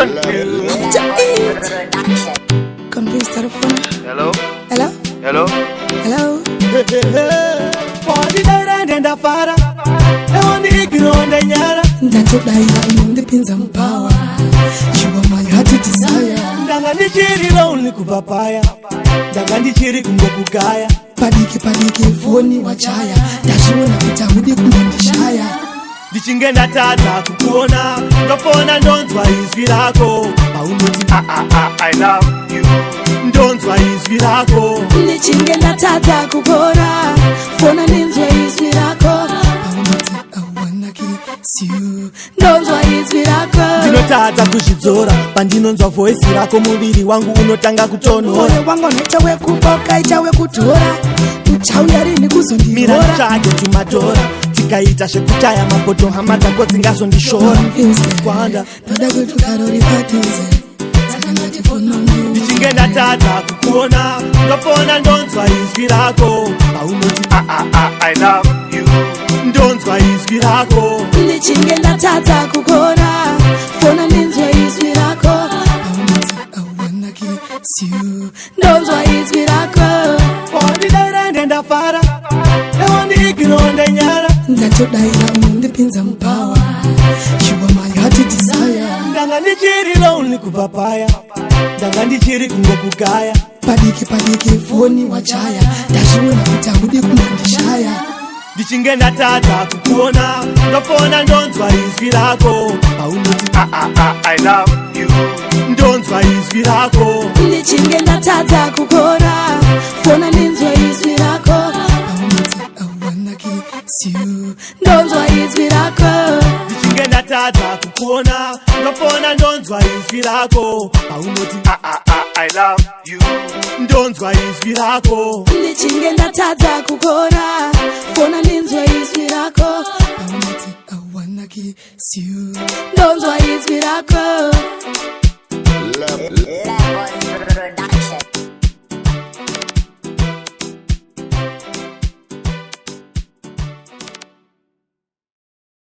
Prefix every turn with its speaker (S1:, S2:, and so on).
S1: After 8. Convince telephone.
S2: Hello?
S1: Hello?
S2: Hello?
S1: Hello?
S3: Wandidaira ndendafara, ewandiignore ndenyara.
S1: Ndatodaira unondipinza mupower. You are my heart desire.
S3: Ndanga ndichiri lonely kubva paya, ndanga ndichiri kungokugaya.
S1: Padiki padiki foni wachaya, ndazviona kuti haudi kumbondishaya.
S3: Ndichinge ndatadza kukuona, ndofona ndonzwa izwi rako paunoti,
S2: Ah, ah, ah, I love you.
S3: Ndonzwa izwi rako.
S1: Ndichinge ndatadza kukuona, fona ndinzwe izwi rako paunoti, "I wanna kiss you." Ndonzwa izwi rako.
S3: Ndinotadza kuzvidzora pandinonzwa voice rako, muviri wangu unotanga kutonhora.
S1: Moyo wangu unoita wekuboka, ita wekutora, uchauya rini
S3: Mira,
S1: kuzondiroora?
S3: nditsvage tumadhora, tikaita zvekuchaya mapoto, hama dzako dzingazondishora kwanda.
S1: Ndoda kuti ukarori padhuze, saka ndati fona.
S3: Ndichinge ndatadza kukuona, ndofona ndonzwa izwi rako paunoti,
S2: Ah, ah, ah, I love you.
S3: Ndonzwa izwi rako.
S1: Ndichinge ndatadza kukuona, fona ndinzwe izwi rako paunoti, "I wanna kiss you." Ndonzwa izwi rako.
S3: Wandidaira ndendafara, ewandiignore ndenyara.
S1: Ndatodaira unondipinza mupower. You are my heart desire.
S3: Ndanga ndichiri lonely kubva paya, ndanga ndichiri kungokugaya.
S1: Padiki padiki foni wachaya, ndazviona kuti haudi kumbondishaya.
S3: Ndichinge ndatadza kukuona, ndofona ndonzwa izwi rako paunoti,
S2: Ah, ah, ah, I love you.
S3: Ndonzwa izwi rako.
S1: Ndichinge ndatadza kukuona, fona ndinzwe izwi rako paunoti, "I wanna kiss you." Ndonzwa izwi rako.
S3: Ndichinge ndatadza kukuona, ndofona ndonzwa izwi rako paunoti,
S2: Ah, ah, ah, I love you.
S3: Ndonzwa izwi rako.
S1: Ndichinge ndatadza kukuona, fona ndinzwe izwi rako paunoti, "I wanna kiss you." Ndonzwa izwi rako.
S4: Love.